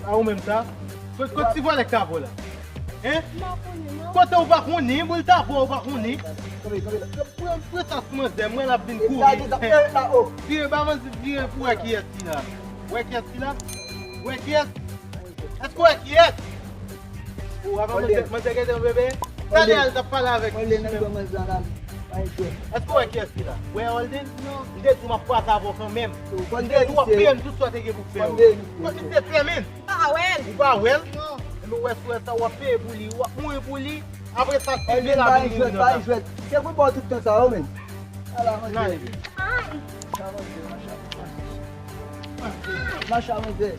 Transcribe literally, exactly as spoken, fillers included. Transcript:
A ou menm sa? Kot, kot ti vòlè k ta vo la? Hein? Kote ou pa konnen, boul ta vo ou pa konnen. Kanpe, kanpe la. Pran, pran sa sou manzè, mwen l ap vin kouri. Vire ba manzè, vire pou wè kiyès ki la. Wè kiyès ki la? Wè kiyès? Èske w wè kiyès? Ou wè manzè, manzè gentan bebe? Talè a l t ap pale avèk li menm. Èske w wè kiyès ki la? Wè Holden? M te di w m ap kwaze avè w kanmenm. M te di w w ap peye m tout sa w te gen pou fè yo. Kot li te fèmen? Pa wè l. Ou pa wè l? Non. Ebyen, ou wè, si w wè sa, w ap peye pou li, w ap mouri pou li. Apre sa, si Dye la vin mouri nan sa. Se pou bò tout tan sa yo, menm. Ala, manzè. Macha, manzè, macha. Macha, manzè.